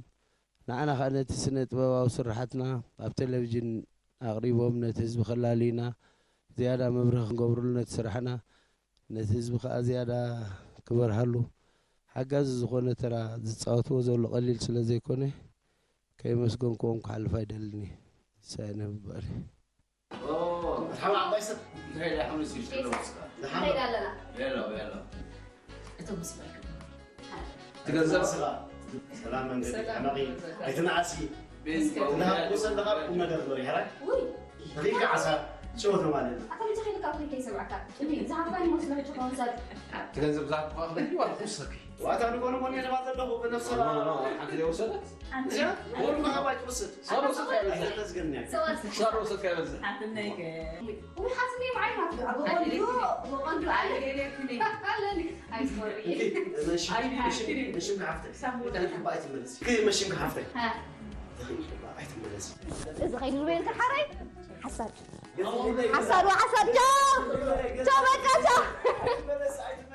ንዓና ኸኣ ነቲ ስነ ጥበባዊ ስርሓትና ኣብ ቴሌቪዥን ኣቕሪቦም ነቲ ህዝቢ ከላልዩና፣ ዝያዳ መብርሂ ክንገብረሉ ነቲ ስራሕና፣ ነቲ ህዝቢ ኸኣ ዝያዳ ክበርሃሉ ሓጋዚ ዝኾነ ተራ ዝጻወትዎ ዘሎ ቀሊል ስለ ዘይኮነ፣ ከየመስገንክዎም ክሓልፍ ኣይደልን እየ። ንሳ እየ ነብበሪ። ኦ፣ መርሓባ ዓባይ ሰብ። እንታይ ደኣ ሓሙስ እዩ ዝሽቅሎ እስካ? ደሓን እንታይ ዶ? ኣለና? የሎ፣ የሎ። እቶም ምስ በልኩም። እቲ ገንዘብ ስኻ ሰላም መንገዲ ሰላም። ሕመቒ ኣይትነኣሲ። ቤት ትናሃብ ባቡር። ወሰን ለኻ ቁም ነገር ግበሪ፣ ሕራይ? ውይ። ሪኢካ ዓሳ ጨወተ ማለት እዩ። ኣታ መቼ ኸይድካ ኣፍሪካ ይሰምዓካ? እኒ ዝሃብካኒ መስሎ ትኸውን ሰብ። እቲ ገንዘብ ዝሃብኩኻ ክበሊ ዋላ ክውሰኪ። ዋታ ንጎኒ ጎኒ ድማ ዘለኹ ብነፍሰ ኖ፣ ኖ፣ ኖ፣ ሓንቲ ዘይወሰደት? ሓንቲ እዚኣ ዘይወሰደት። ጎኒ ከኣ ባይ ትወስድ። ሰብ ወሰድካ ይበዝሕ። ኣይተመስገን እያ። ሰብ ወሰድካ። ሰብ ወሰድካ ይበዝሕ። ሓንቲ ናይ ገ-፣ ውይ፣ ሓስኒ ማይ ናት። ኣብ በቐንዱ፣ በቐንዱ ኣለ። ኣለኒ። ኣይ፣ ሶሪ። እንኪ፣ መሽም-፣ ኣይ፣ መሽም-፣ ሓስኒ። መሽም ከሓፍተይ። ሳሙና። ተኽል ክባ ኣይትመለሲ። ክይ መሽም ከሓፍተይ። ሃ። ተኽል ክባ ኣይትመለሲ። እዚ ኸይዱ ዝበልካ ሓራይ? ሓሳድ። ሓሳድ ወሓሳድ። ቻው! ቻው፣ በቃ ቻው! ኣይትመለሲ፣ ኣይትመለሲ።